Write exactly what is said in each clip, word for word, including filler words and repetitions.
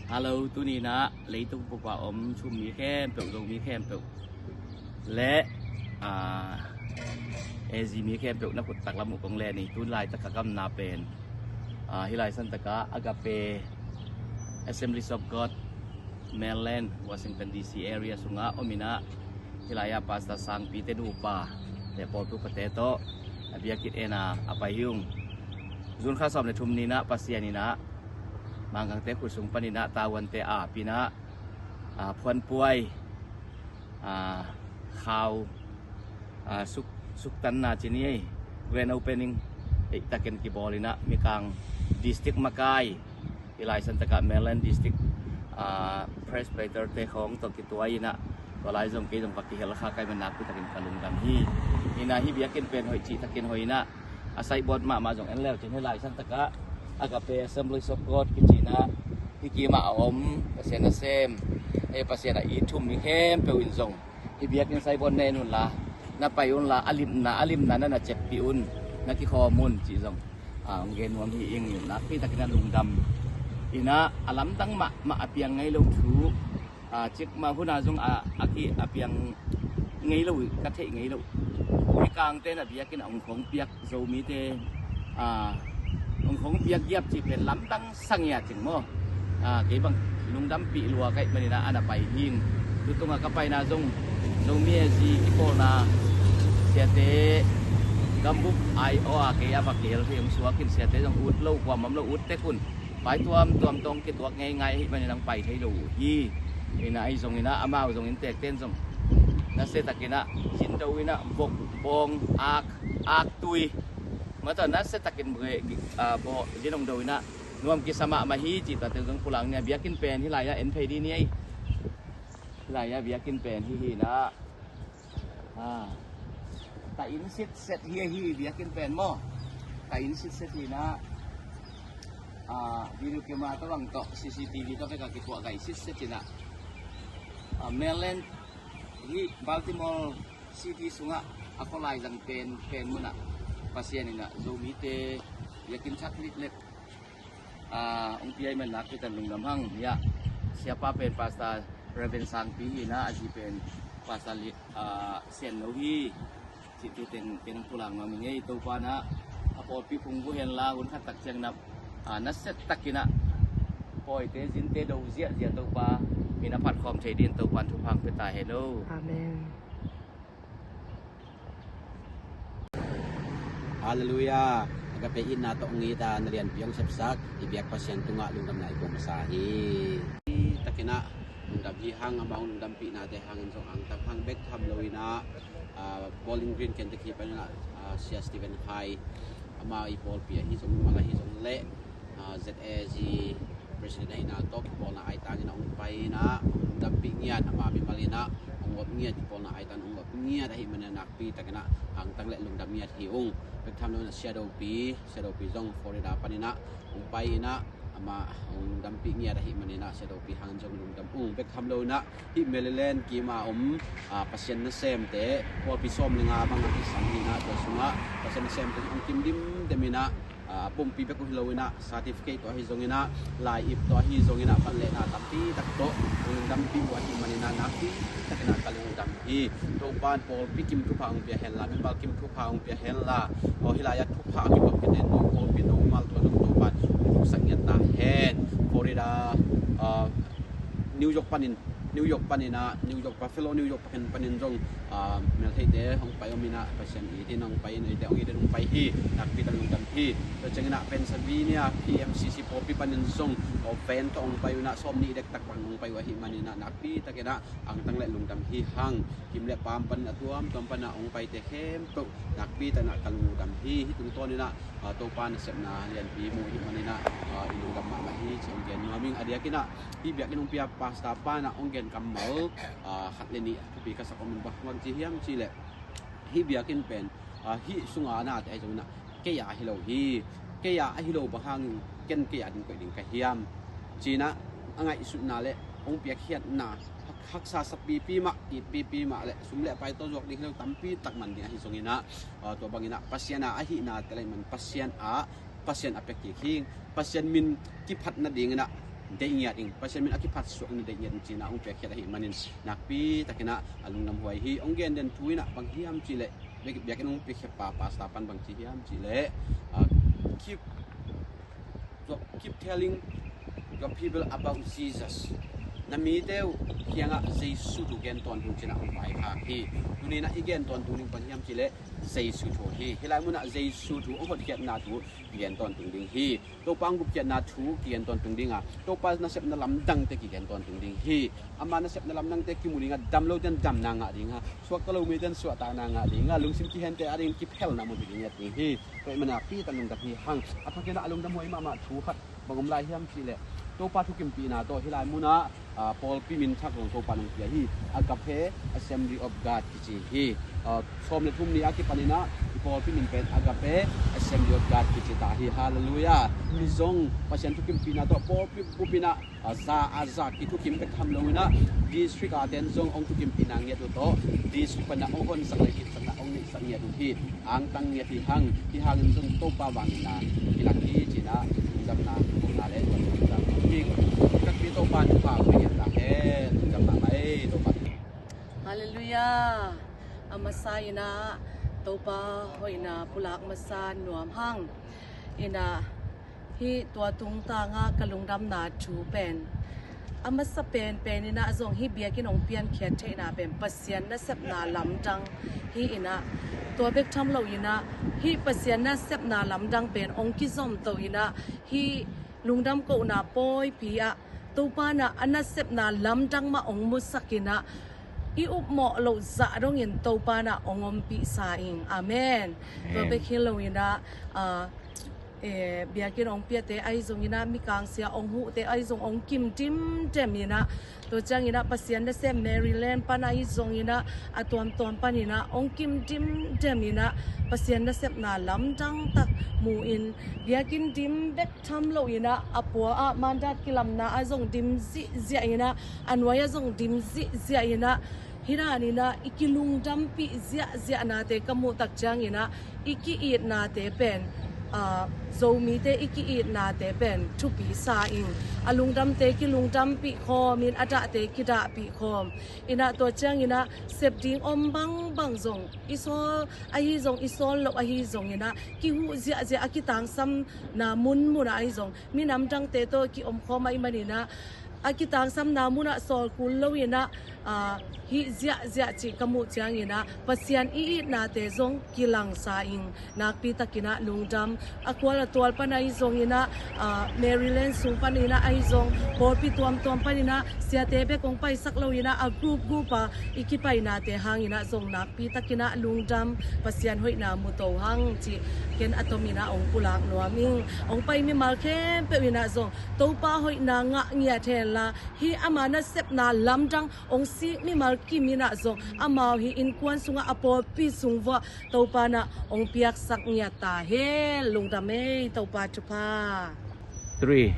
Hello, tuni-in ah leitung bup a om Chin mi khempeuh, Zomi khempeuh le, ah, A Z mi khempeuh na khut taklam uh kong len hi. Tun laitak ka gamna pen, ah, hih lai santak ah Agape Assemblies of God, Maryland, Washington D C area sungah om in ah, hih lai ah Pastor Sangpi te nupa le pawlpi upate tawh a biakinn en a a pai hi ung. June kha sawm le thum ni-in ah Pasian in ah Mangkangte khut sung panin ah tavuante ap in ah, ah, phuanpuai, ah, khau, ah, suk, suktanna ci ni ei, grand opening ei takin kibawl in ah, Mikang district makai, hih lai santak ah Maryland district, ah, presbyter te khawng tawh kituak in ah, tua lai zong kei zong va kihel kha ka hih manin nakpi takin ka lungdam hi. In ah hih biakinn pen hoih cih takin hoih in ah, a signboard mahmah zong en le uh cin, hih lai santak ah Agape Assemblies of God kici in ah, hih kim ah a om, Pasian nasem, eh, Pasian a it thum mi khempeuh in zong hih biakinn signboard na en un la, na pai un la, a limna, a limna na na ceppih un, na kikhawm un cih zong, ah, hong gen nuam hi ing. Nakpi takin a lungdam. In ah a lamdang mahmah a piang ngei lo thu, ah, cikmah hun ah zong a, a ki, a piang ngei lo, ka theih ngei lo. Mikangte na biakinn a hong khawng piak Zomite, ah, hong khawng piak giap cih pen lamdang sa ngiat cing maw. Ah, kei bang lungdampih lua ka hih manin ah a na pai hi ing. Tu tungah ka paina zong Zomi A Z kipawlna siate gambup ai aw a kei a va kihel thei hong suak in, siate zong ut lo, kuamah om lo, ut tek un. Pai tuamtuam tawh kituak ngeingai ahih manin hong pai thei lo uh hi. In ah ahi zongin ah amau zongin tekten zong nasia takin ah zin do in ah vok, bawng, ak, aktui, mah tawh nasia takin, ah, bawh zin hong do in ah nuam kisa mahmah hi cih tate zong pulak ni a. Biakinn pen hih lai ah en phei dih ni ei. Hih lai ah biakinn pen hih hi in ah, ah, ta in sitset hi, ahi biakinn pen maw. Ta in sitset hi in ah, ah, video camera tawh bang tawh, C C T V tawh bek a kituak gai sitset hi in ah, ah, Maryland hih Baltimore City sungah a khualai zang pen, pen munah Pasian in ah Zomite biakinn thak liklek, ah, hong pia ahih manin nakpi takin lungdam hang. Hiah siapa pen Pastor Reverend Sangpi hi in ah, a zi pen Pastor Li, ah, Sian Lo hi. Cih tu teng ken hong pulak nuam ing ei. Topa in ah a pawlpi phungvuh hen la, hun khat tak ciang na, ah, nasia takin ah pawite zinte do ziahziah Topa min a phat khawm thei dingin Topa in thupha hong pia ta hen aw. Amen. Halleluiah. Agape itna tawh hong it a na lianpi hong sepsak i biak Pasian tungah lungdamna i ko masa hi. Takin ah lungdam hi hang, amah hong lungdampihnate hangin zong angtang hang. Bek tham lo in ah, ah, Bowling Green Kentucky panin ah, ah, Sia Stephen Khai, amah i pawlpi ahi zong, mimal ahi zong leh, ah, Z A Z president ahihna tawh kipawlna aitangin ah hong pai in ah hong lungdampih ngiat, amah mimal in ah hong op ngiat, kipawlna aitan hong op ngiat ahih manin ah nakpi takin ah angtang le lungdam ngiat hi ung. Bek tham lo in ah Sia Dopi, Sia Dopi zong Florida panin ah hong pai in ah amah hong lungdampih ngiat ahih manin ah Sia Dopi hangin zong lungdam ung. Bek tham lo in ah hih Maryland kim a om, ah, Pasian nasemte pawlpi sawm le nga bang a kisam hi in ah, tua sungah Pasian nasemte hong kim dimdem in ah, ah, a pumpi bek uh hi lo in ah, certificate tawh ahi zongin ah, lai-ip tawh ahi zongin ah, pan le na tampi tak tawh hong lungdampih uh ahih manin ah nakpi takin ah ka lungdam hi. Topa in pawlpi kim thupha hong pia hen la, mimal kim thupha hong pia hen la, aw, hih lai ah thupha a kituak kei te no pawlpi no mimal tua zong Topa in hong thuksak ngiat ta hen. Florida, ah, New York panin, New York panin ah, New York, Buffalo, New York panin, panin zong, ah, meltheite hong pai om in ah, Pasian it in hong pai in, eite hong it in hong pai hi, nakpi takin lungdam hi. Tua ciangin ah Pennsylvania P M C C pawlpi panin zong, aw, van tawh hong pai uh in ah, sawmnih dektak bang hong pai uh ahih manin ah nakpi takin ah angtang le lungdam hi hang. Kim le paam panin a tuamtuam pan ah hong paite khempeuh nakpi takin ah ka lungdam hi. Hih tungtawn in ah, ah, Topa nasepna lianpi mu ahih manin ah, ah, i lungdam mahmah hi ci hong gen nuam ing. A diakin ah hih biakinn hong pia pastor pa in ah hong gen kammal, ah, khat le nih thupi ka sak om in, bang, bang ci hiam cih leh, hih biakinn pen, ah, hih sunga nate ahi zongin ah kei a hi lo hi. Kei a ahi lo bang hangin ken kei a ding koih ding ka hiam, ci-in ah a ngaihsutna le hong piakkhiatna hak, haksa sapipi mah, itpipi mah le sum le pai tawh zuak ding hi lo, tampi tak man ding ahi zongin ah, ah, tua bangin ah Pasian a ahihna te le man Pasian a, Pasian a pia kik hi. Pasian min kiphat nadingin ah deih ngiat ing, Pasian min a kiphatsuak in deih ngiat ing ci-in ah hong piakkhiat ahih manin nakpi takin ah a lungdam huai hi. Hong genden thu in ah bang hiam cih leh, biak-, biakinn hong piakkhiat pa, pastor pan bang ci hiam cih leh, ah, keep, keep telling your people about Jesus. Na mite uh kiangah Jesu thu gen tawntung ci-in ah hong vaikhak hi. Tuni in ah i gen tawntung ding bang hiam cih leh Jesu thu hi. Hih lai munah Jesu thu, hong hotkhiatna thu kigen tawntung ding hi. Topa hong gupkhiatna thu kigen tawntung ding a, Topa nasepna lamdangte kigen tawntung ding hi. Ama nasepna lamdangte kimu ding a, dam lote in damna ngah ding a, suakta lo mite in suahtakna ngah ding a, lungsim kihente adingin kiphelna muh ding ngiat ding hi. Tua ahih manin nakpi takin lungdam hi hang. A thak in ah a lungdam huai mahmah thu khat bang om lai hiam cih leh, Topa thukimpihna tawh hih lai munah, ah, pawlpi min thak zong Topa in hong pia hi. Agape Assembly of God kici hi. Ah, sawm le thum ni a kipan in ah i pawlpi min pen Agape Assembly of God kici ta hi. Halleluiah. Mi zong Pasian thukimpihna tawh pawlpi bup in ah, ah, za a za kithukim bek tham lo in ah, district a ten zong hong thukimpihna ngiat uh tawh, district pan ah hong honsak le kitsakna hong neihsak ngiat uh hi. Angtang ngiat hi hang. Hih hangin zong Topa vangliatna kilang hi ci-in ah lungdamna, lungdamna le lungdamna hi. Ka pi Topa in thupha hong pia ta hen. Lungdamna mai Topa. Halleluiah. A masa in ah Topa hoihna pulak masa nuam hang. In ah hih tua tungtangah ka lungdamna thu pen, a masa penpen in ah zong hih biakinn hong piankhiat theihna pen Pasian nasepna lamdang hi in ah, tua bek tham lo in ah hih Pasian nasepna lamdang pen hong kizomto in ah hih lungdam kohna pawipi ah Topa in ah a nasepna lamdang mah hong musak in ah i upmawh loh zah dongin Topa in ah hong ompihsa ing. Amen. Tua bek hi lo in ah, ah, eh, biakinn hong piate ahi zongin ah, mikangsia hong huhte ahi zong hong kim dimdem in ah, tua ciangin ah Pasian nasem Maryland pan ahi zongin ah, a tuamtuam panin ah hong kim dimdem in ah, Pasian nasepna lamdang tak mu in, biakinn dim bek tham lo in ah, a pua ah mandat kilamna ah zong dim zihziah in ah, a nuai ah zong dim zihziah in ah, hih dan in ah i kilungdampih ziahziahnate ka muh tak ciangin ah, i ki-itnate pen, ah, Zomite i ki-itnate pen thupi sa ing. A lungdamte kilungdampih khawm in, a dahte kidahpih khawm in ah, tua ciangin ah sep ding om bangbang zong, i sawl ahi zong, i sawl loh ahi zongin ah, kihuh ziahziah a kitangsamna munmun ah ahi zong, minam dangte tawh ki-omkhawm ahih manin ah, a kitangsamna munah sawl kul lo in ah, ah, hih ziahziah cih ka muh ciangin ah, Pasian i itnate zong kilangsa ing. Nakpi takin ah lungdam. A khual a tual pan ahi zongin ah, ah, Maryland sung panin ah ahi zong, pawlpi tuamtuam panin ah siate bek hong paisak lo in ah, a group group a i kipainate hangin ah zong nakpi takin ah lungdam. Pasian hoihna muto hang cih ken a tomin ah hong pulak nuam ing. Hong pai mimal khempeuh in ah zong Topa hoihna ngah ngiat hen la, hih ama nasepna lamdang hong sik mimal kim in ah zong, amau hih innkuan sungah, a pawlpi sung vuah Topa in ah hong piaksak ngiat ta hen. Lungdam ei, Topa thupha. Three.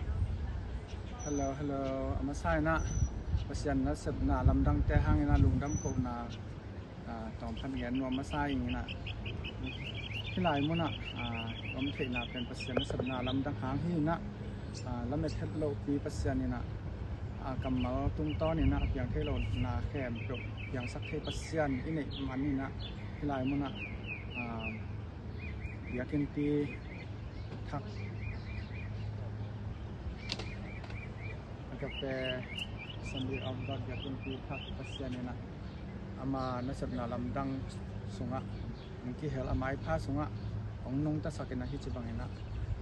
Hello, hello. A masa in ah Pasian nasepna lamdangte hangin ah lungdam kohna, ah, tawm khat gen nuam masa ing in ah, hih lai munah, ah, om theihna pen Pasian nasepna lamdang hang hi in ah, ah, lamet het lohpi Pasian in ah, ah, kammal tungtawn in ah piang thei lohna khempeuh piangsak thei Pasian i neih man in ah, hih lai munah, ah, biakinnpi thak, Agape Assembly of God biakinnpi thak Pasian in ah, ama nasepna lamdang sungah hong kihel, a maipha sungah hong nungtasak in ah, hih ci bangin ah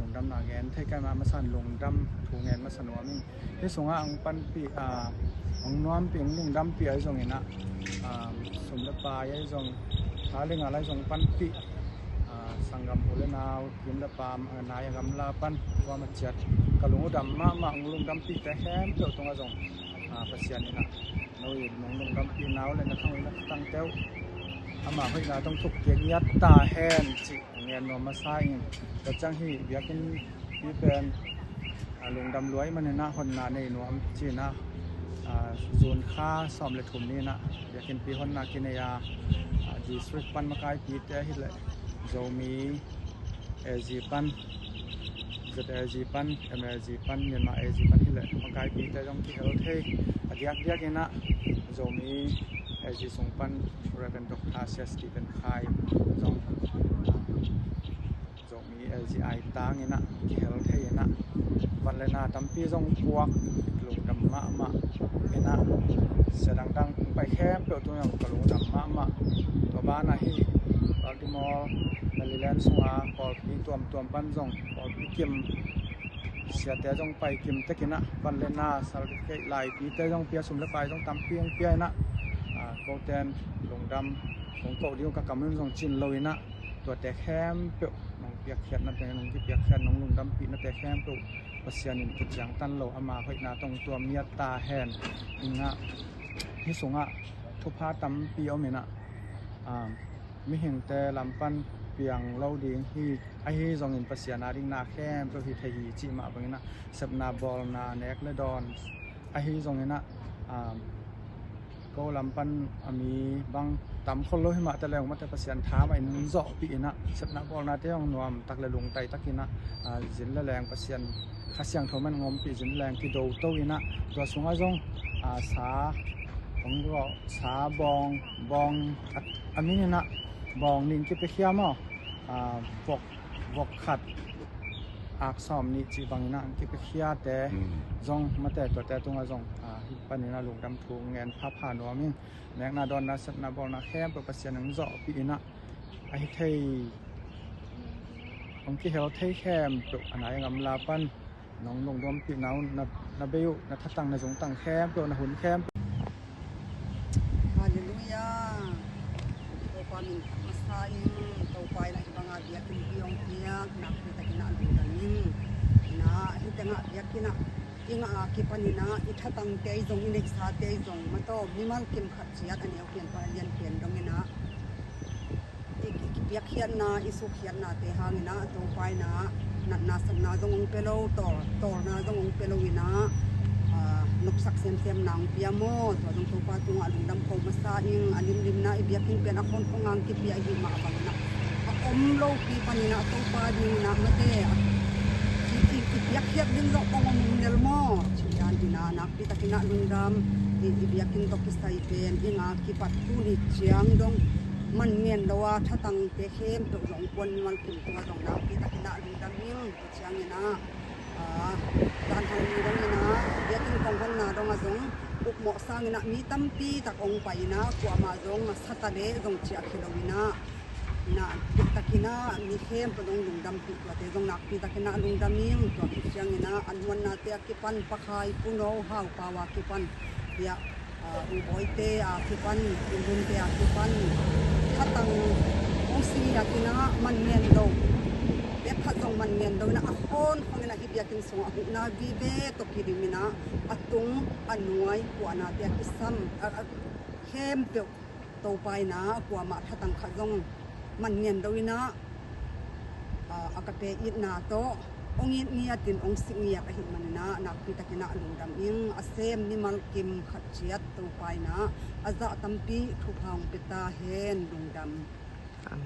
lungdamna gen thei ka hih mah, a masa in lungdam thu gen masa nuam ing. Hih sungah hong panpih, ah, hong nuampih, hong lungdampih ahi zongin ah, ah, sum le pai ahi zong, tha le ngal ahi zong panpih, ah, sanggam u le nau, kim le pam, ah, nai a gamla pan, kuama ciat ka lung uh dam mahmah, hong lungdampihte khempeuh tungah zong, ah, Pasian in ah, no in nong lungdampih nau le na khang uh le na tangte uh, ama hoihna tawh thuk kik ngiat ta hen cih ngen nuam masa ing. Tua ciang hih biakinnpi pen, ah, lungdam lua ahih manin ah honna nei nuam ci-in ah, ah, June kha sawm le thum ni-in ah biakinnpi honna kinei a, ah, district pan makaipite ahih leh Zomi A G pan Z A G pan, M A G pan, Myanmar A G pan hileh makaipite zong kihel thei a diakdiak inah, Zomi A G sung pan Reverend Doctor Sia Stephen Khai zong Zomi A G ai tang inah kihel thei inah, van le na tampi zong puak, lungdam mahmah inah, sia dangdang pai khempeuh tung zong ka lungdam mahmah. Tua banah hih Baltimore, Maryland sunga pawlpi tuamtuam pan zong pawlpi kim siate zong pai kim tek inah, van le na, certificate, laipite zong pia, sum le pai zong tampi hong pia inah, ah, koten lungdam hong koh ding uh ka kam in zong cin lo inah, tuate khempeuh nong piakkhiatnate, nong kipiakkhiat, nong lungdampihnate khempeuh Pasian in kiciangtan lo, ama hoihna tawh tuam miat ta hen. Inah hih sungah thupha tampi om inah, ah, mihingte lam pan piang lo ding hi. Ahi zongin Pasian a ding na khempeuh hi thei hi cih mah bang inah, sepna bawlna, nek le dawn, ahi zong inah, ah, ko lam pan a mi bang tam khol lo hi mah ta leng, mate Pasian tha mah in hong zawhpih inah, sepna bawlnate hong nuam tak le lungtai tak inah, ah, zin le leng Pasian Kha Siangtho man hong ompih, zin le leng kido to inah, tua sungah zong, ah, sa, bawng, sa, bawng, bawng, a, a min inah bawng nih kipiakhia maw, ah, vok, vok khat ak sawm nih cih bang inah kipiakhiate zong, mate tuate tungah zong, ah, hih pan inah lungdam thu ngen phapha nuam ing. Nekna dawnna sepna bawlna khempeuh Pasian hong zawhpih inah, ahi thei, hong kihel thei khempeuh a nai a gamla pan nong lungdampihna uh, na, na bei uh, na thatang, na zungtang khempeuh, na hun khempeuh. Halleluiah. Topa min thang masa ing. Topa inah hih banga biakinn hong piak nakpi takin ah lungdam ing. Inah hih tengah biakinn ah i ngah a kipan inah i thatangte zong, i neihsate zong, mataw mimal kim khat ciat a neu pian pa lian pian dong inah i, i kipiakkhiatna, i sukkhiatnate hang inah Topa inah natna satna zong hong pia lo, tawl, tawlna zong hong pia lo inah, ah, nopsak semsemna hong pia maw. Tua zong Topa tungah lungdam ko masa ing. A limlimna i biakinn pen a khonkhong hang kipia i hih mah bang inah a om lopi pan inah Topa ding inah mate i, i, i piakkhiat ding zawh kong om lel maw. Ci dan inah nakpi takin ah lungdam. I, i biakinn tawh kisai pen i ngah kipat tuni ciang dong man ngen lo a thatangte khempeuh zong kuan mimal kim tungah zong nakpi takin ah lungdam ing. Tua ciang inah, ah, dan hau ni dong inah biakinn kong honna dongah zong ukmawh sang inah mi tampi tak hong pai inah kuamah zong a sa ta leh zong ciah khia lo inah, nakpi takin ah mi khempeuh zong lungdampih tuate zong nakpi takin ah lungdam ing. Tua khit ciang inah a nuannate a kipan Pa Khai, Pu No, Hau Pau a kipan, hiah, ah, U Bawite a kipan, U Lunte a kipan thatang hong si ngiat inah man ngen lo, bek khat zong man ngen lo inah a khonkhong inah hih biakinn sungah huhna vive tawh kidim inah a tung a nuai kuahnate a kisam, a, a khempeuh Topa inah kuamah thatang khat zong man ngen lo inah, ah, a ka pe itna tawh hong it ngiatin hong sik ngiat ahih man inah nakpi takin ah lungdam ing. A sem mimal kim khat ciat Topa inah a zah tampi thupha hong pia ta hen. Lungdam. Amen.